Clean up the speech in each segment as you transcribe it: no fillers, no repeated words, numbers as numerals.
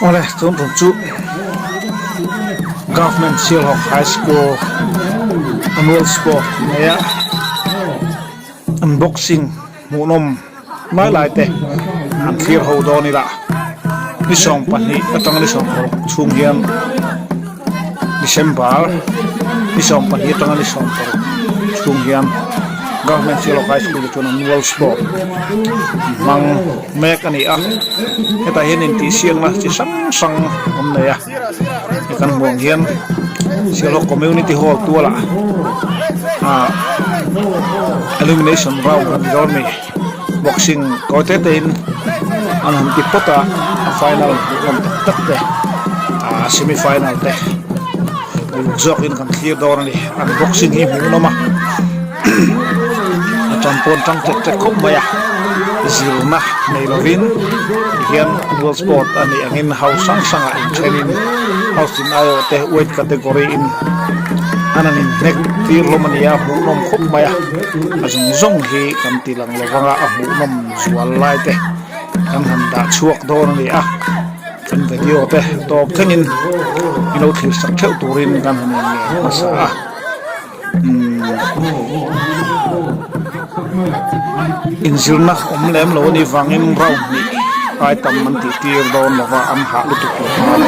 Awle tun tum chu Government Sialhawk High School Annual Sport nei a an boxing hmuhnawm lai lai te an thlir ho dawn ila ni 12 atanga ni 16 chhung hian December ni 12 atanga ni 16 chhung hian Government Sialhawk High School te chuan Annual Sport an hmang mek a ni a hetah hian intihsiakna chi hrang hrang awm nei a he kan hmuh ang hian Sialhawk Community Hall tualah ah elimination round an ti dawn a ni boxing kawi te te in an han ti phawt a a final hmuh awm tak tak te ah semi final te uluk zawkin kan thlir dawn a ni an boxing hi hmuhnawm a. A tan pawn tang tek tek khawp mai a zirna nei lovin tihian world sport a nih angin house hrang hrangah inthenin house tin aiawh te weight category in an han inhnek tir hlawm a ni a hmuhnawm khawp mai a a zawng zawng hi kan ti lang lo vang a a hmuhnawm zual lai te kan han dah chhuak dawn a ni a kan video te tawp thlengin i lo thlir sak theuh turin kan han in ngen hmasa a. Inzirna awm lem lo a nih vangin round hnih ai tam an tih tir dawn lo va an hah lutuk lo nghal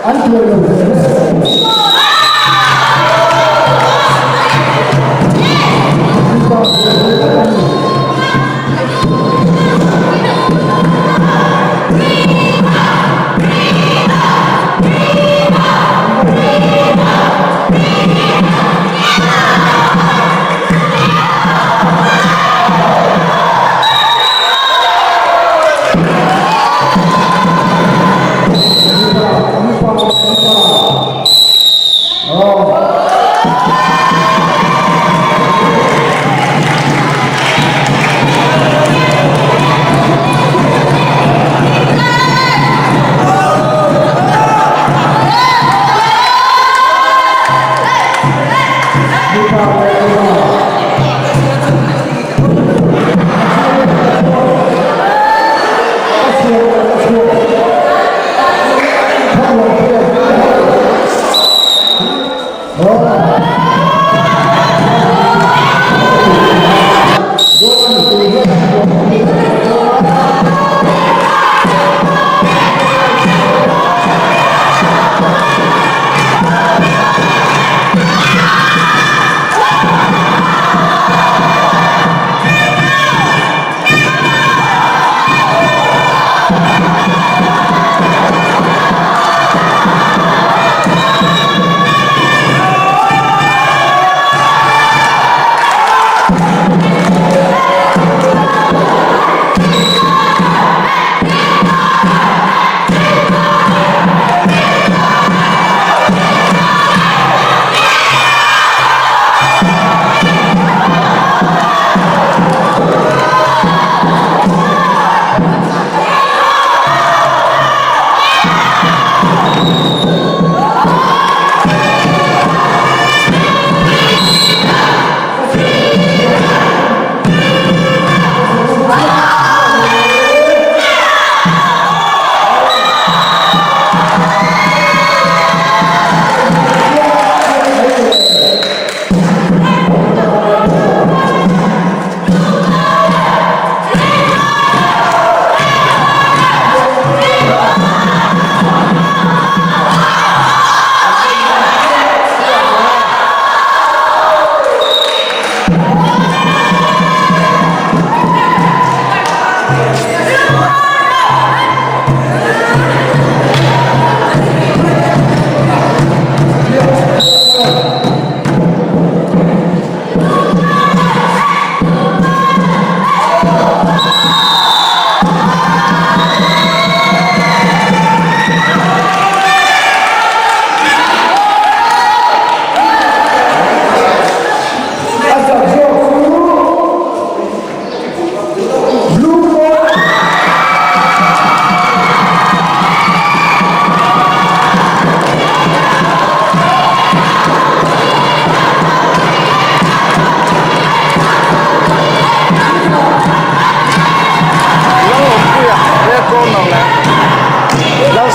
an thlir phawt ang nia.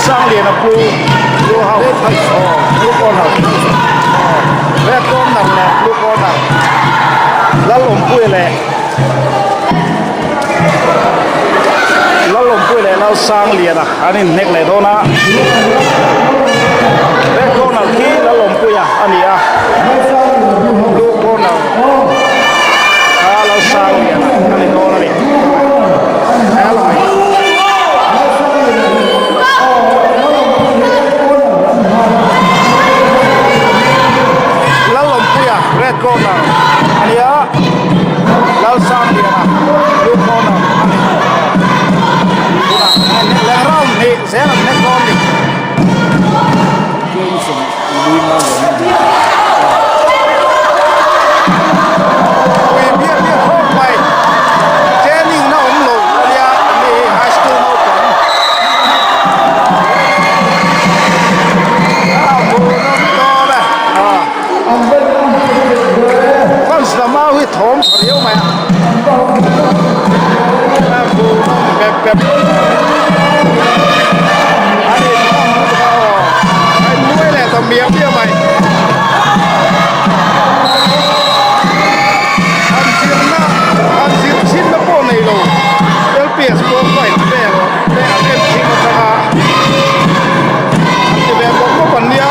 Lalsangliana blue blue house aw blue corner red corner leh blue corner Lalawmpuia leh Lalawmpuia leh Lalsangliana an inhnek leh dawn a red corner khi Lalawmpuia a ni a blue corner kha Lalsangliana a ni dawn a ni. Lalawmpuia red corner a ni a Lalsangliana blue corner a ni tunah leh round hnih zel an hnek dawn a ni. Pui biak biak khawp mai training na awm lo ania ani hi high school naupang a hmuhnawm dawn e fans lam au hi thawm tha riau mai a a hmuhnawm pep pep a ni ngam lutuk a aw a innuai leh ta miah miah mai. Han zirna han zir chhinna pawh nei lo LPS pawh fight vel te an en thin atanga an ti ve bawk bawk an nia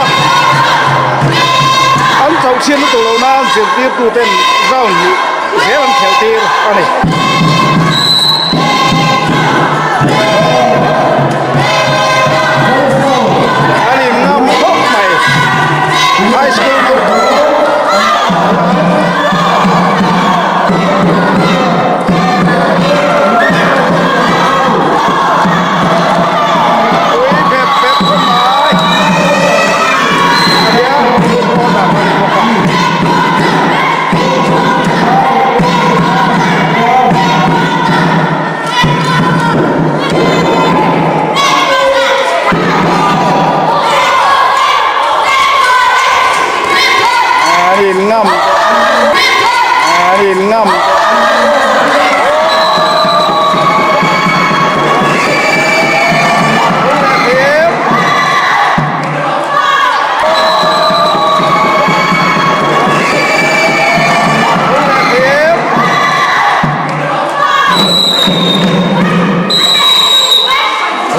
an chauh chhiat lutuk lo nan zirtirtu ten round hnih zel an khelh tir a ni. An in ngam khawp mai high school naupang pui pep pep khawp mai a nia footballer a ni bawk a. An in ngam an in ngam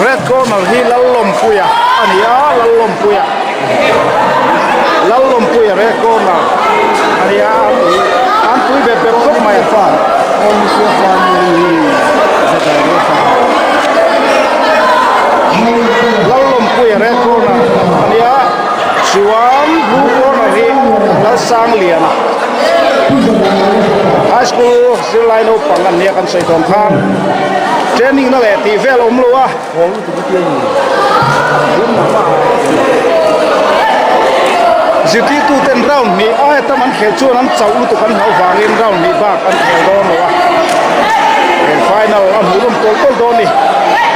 Red corner hi Lallawmpuia a ni a Lallawmpuia Lallawmpuia red corner a ni a an pui ve pep khawp mai Lallawmpuia red corner a ni a chuan blue corner hi Lalsangliana High school zirlai naupang an nia kan sawi tawn khan training na leh tih vel awm lo a. Zirtirtu ten round hnih aia tam an khel chuan an chauh lutuk an hlauh vangin round hnih bak an khel dawn lo a. He final a hmuh nawm tawl tawl dawn a ni.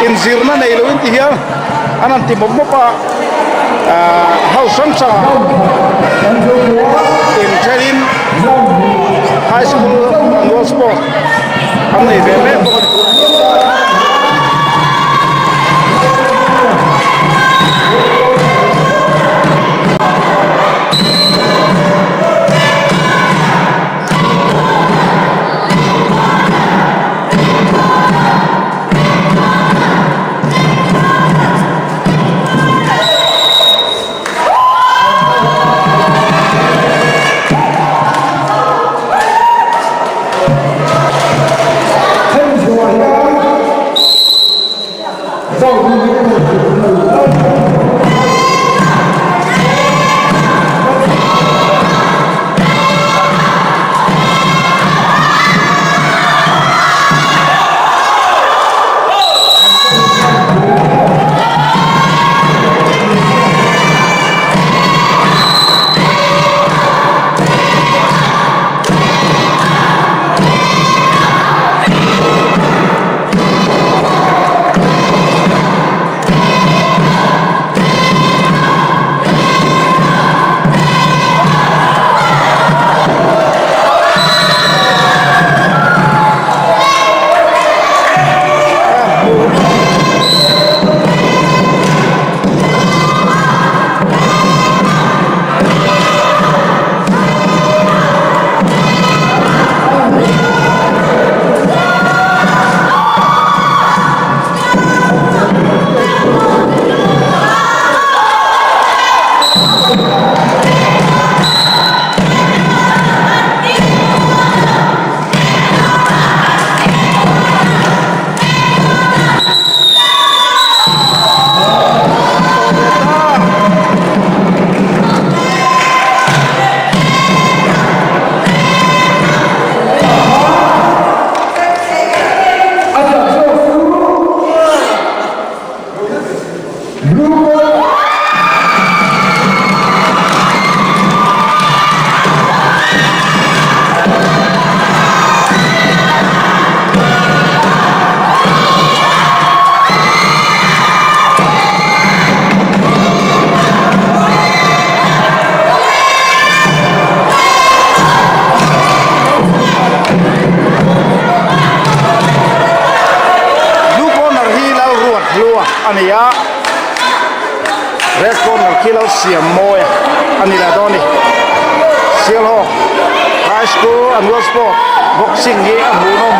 Inzirna nei lo in ti hian an han ti mawp mawp a. House hrang hrangah inṭhenin high school annual sport an nei ve mek bawk a ni. Blue corner hi Lalruat Hlua a ni a, red corner khi Lalsiam Mawia a ni leh dawn a ni. Sialhawk High School Annual Sport Boxing hi a hmuhnawm.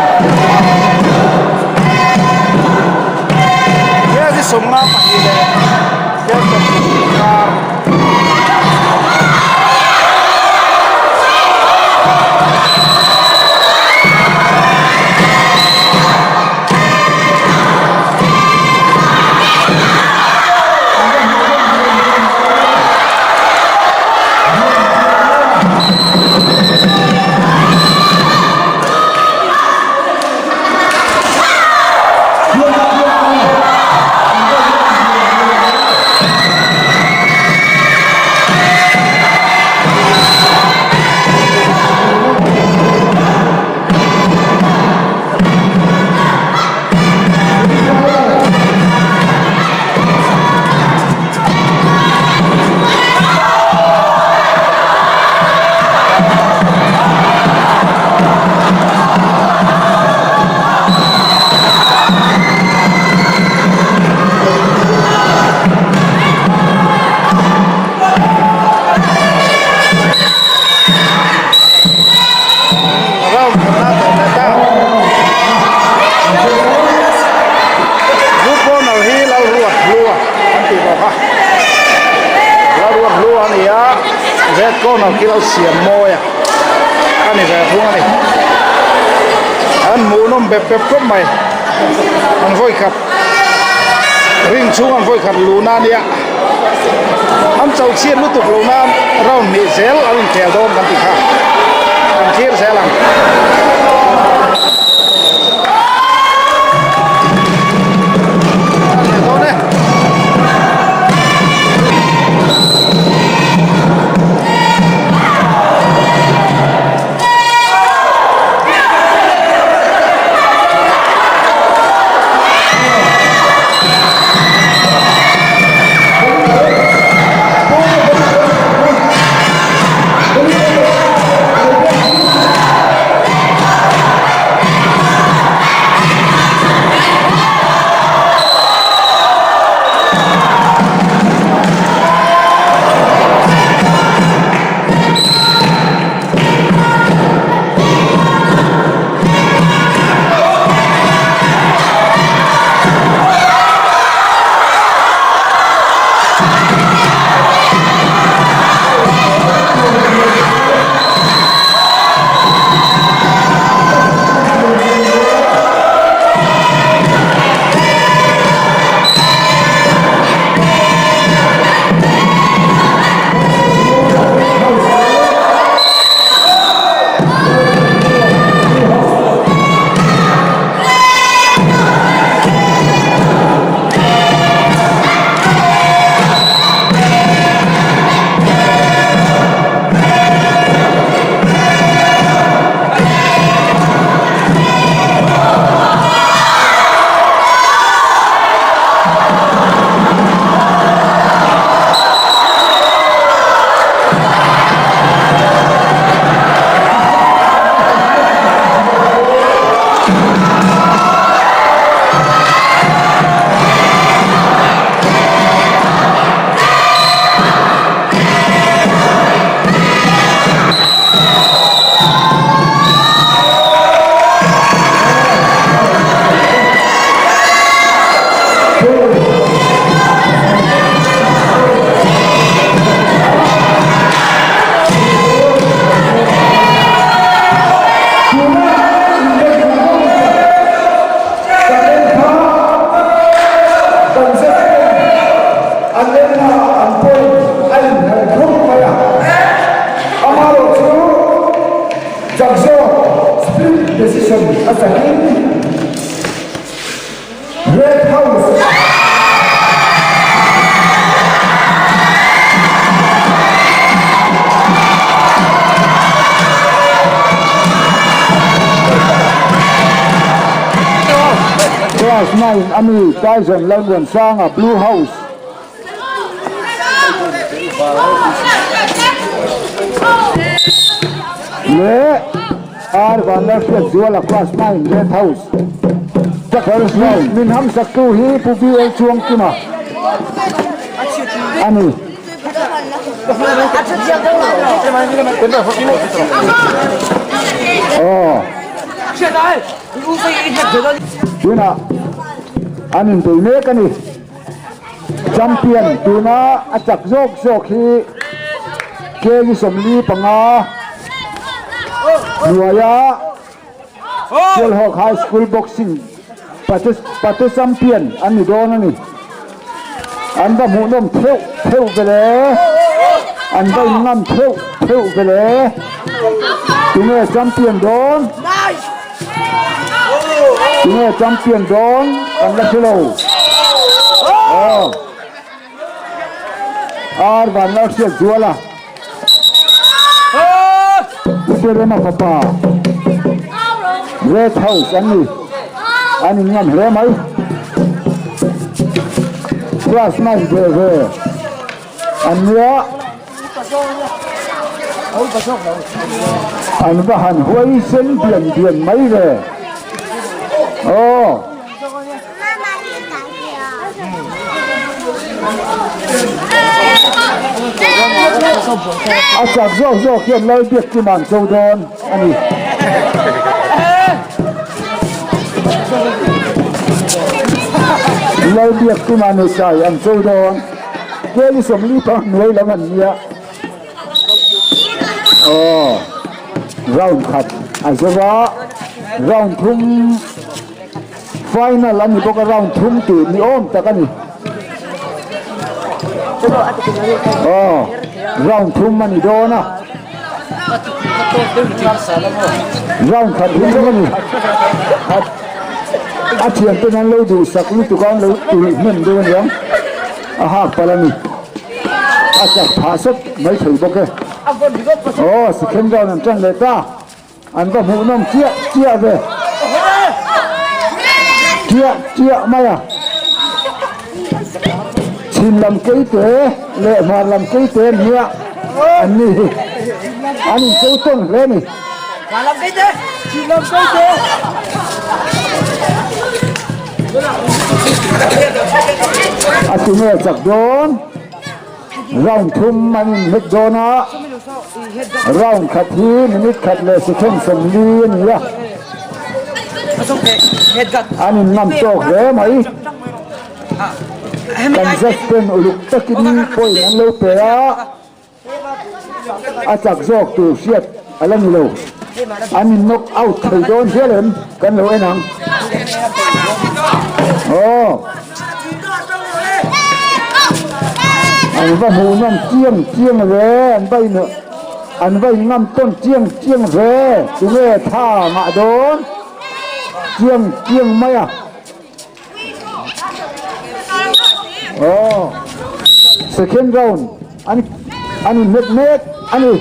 Heng hi 52 leh 20 inkar. Round khatna tawh leh ta. Blue corner hi Lalruat Hlua an tih bawk a. Lalruat Hlua a ni a, red corner khi Lalsiam Mawia a ni ve thung a ni. An hmuhnawm bep bep khawp mai. An vawi khat ring chhung an vawi khat luhna a nia. An cho chhiat lutuk lo nan round hnih zel an inkhel dawn kan ti kha. Kan thlir zel ang. Dawn e. Class 9 ami Tyson Lalmuansanga Blue House leh R Vanlalhriatzuala Class 9 Red House First round min hamsaktu hi Pu BL Chuangkima a ni. Aw. Tunah an inbei mek a ni. Champion tuna a chak zawk zawk hi kg 45 hnuaia Sialhawk High School Boxing Pate Champion an ni dawn a ni. An va hmuhnawm theuh theuh ve le. An va inngam theuh theuh ve le. Tunge champion dawn? Tunge champion dawn kan la hre lo. Aw. Ar Vanlalhriatzuala. Pu Rema fapa Red House an ni. An inngam hle mai. Class 9 ve ve an nia. An va han huai sen bian bian mai ve. Aw. A chak zawk zawk hian Lalbiakkim an cho dawn a ni. Lalbiakkim an husai an cho dawn. Keli 40 pang hnuai lam an nia. Aw, round khat a zo va, round thum Final a ni bawk a, round thum tih ni awm tak a ni. Aw, round thum a ni dawn a. Round khat hi bawk a ni. A thianten an lo duhsak lutuk a, an lo ulh hnem deuh a niang. A hak palh a ni. A chak phah sawt mai thei bawk e. Aw, second round an tan leh ta. An va hmuhnawm chiah chiah ve. Chiah chiah mai a. Chhim lam keite leh hmar lam keite an nia an ni hi. An incheu tawn hle a ni. A tunge chak dawn? Round thum an inhmet dawn a, round khat hi minute khat leh second 40 a ni a, an inngam tawk hle mai. Kan judge ten uluk takin point an lo pe a, a chak zawk tur hriat a la ni lo. An in knock out thei dawn hial em kan lo en ang. Aw. An va hmuh nawm chiang chiang ve an va in an va in ngam tawn chiang chiang ve tunge tha ngah dawn chiang chiang mai a. Aw second round an an in hmet mek a ni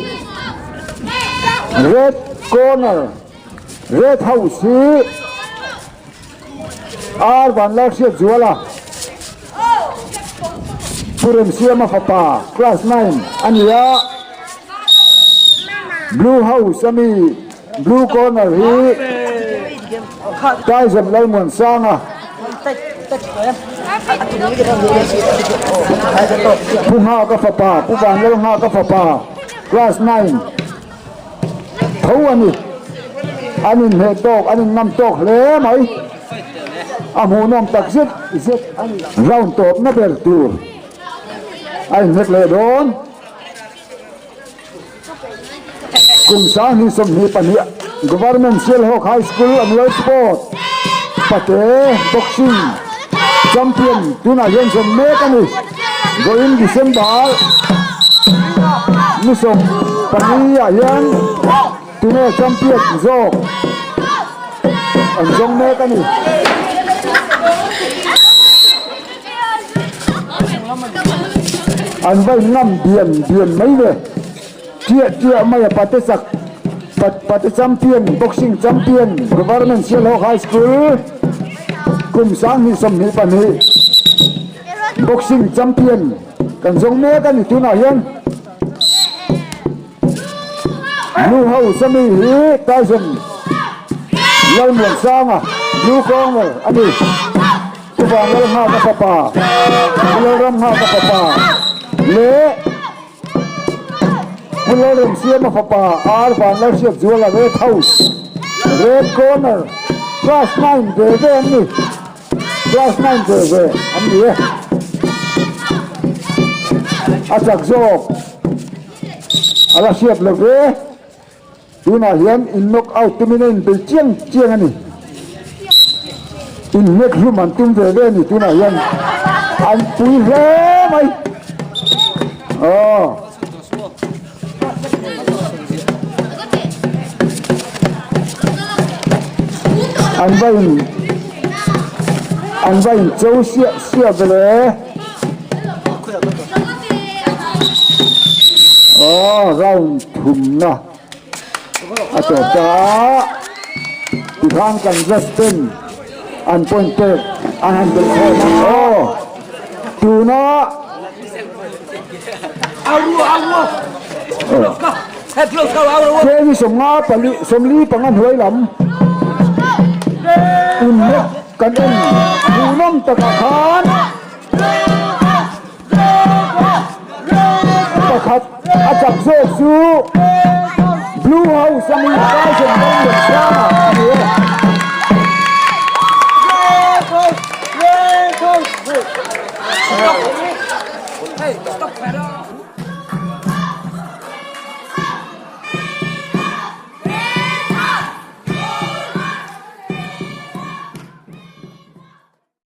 red corner red house hi R Vanlalhriatzuala Pu Remsiama fapa class 9 a ni a blue house ami blue corner hi Tyson Lalmuansanga Pu Nghaka fapa Pu Vanlalnghaka fapa class 9 tho a ni. An inhmeh tawk, an inngam tawk hle mai. A hmuhnawm tak zet zet a ni. Round tawpna ber tur a inhnek leh dawn. Kum 2022 Government Sialhawk High School Annual Sport Pate Boxing Champion tunah hian zawm mek a ni. Vawiin December ni 14 ah hian tunge champion zawk an zawng mek a ni. An va inngam bian bian mai ve. Chiah chiah mai a pate chak pate champion boxing champion Government Sialhawk High School. Kum 2022 boxing champion kan zawng mek a ni tunah hian. Blue House a mi hi Tyson Lalmuansanga Blue Corner a ni. Chuvang Lalnghaka fapa, Pu Lalramnghaka fapa leh Pu Lalremsiama fapa R Vanlalhriatzuala Red House, Red Corner, Class 9 ve ve an ni. Class 9 ve ve an ni e. A chak zawk a la hriat lo ve. Tunah hian in knock out tumin a inbei chiang chiang a ni. Inhnek hlum an tum ve ve a ni tunah hian an pui hle mai. Aw. An va in an va in cho siah siah vele. Aw round thumna a tawp ta a, tikhan kan judge ten an point pek an han belh khawm a, aw tuna kg 50 45 hnuai lam inhnek kan en hmuhnawm takah khan. Pakhat a chak zawk chu Blue House a mi Tyson Lalmuansanga a ni e.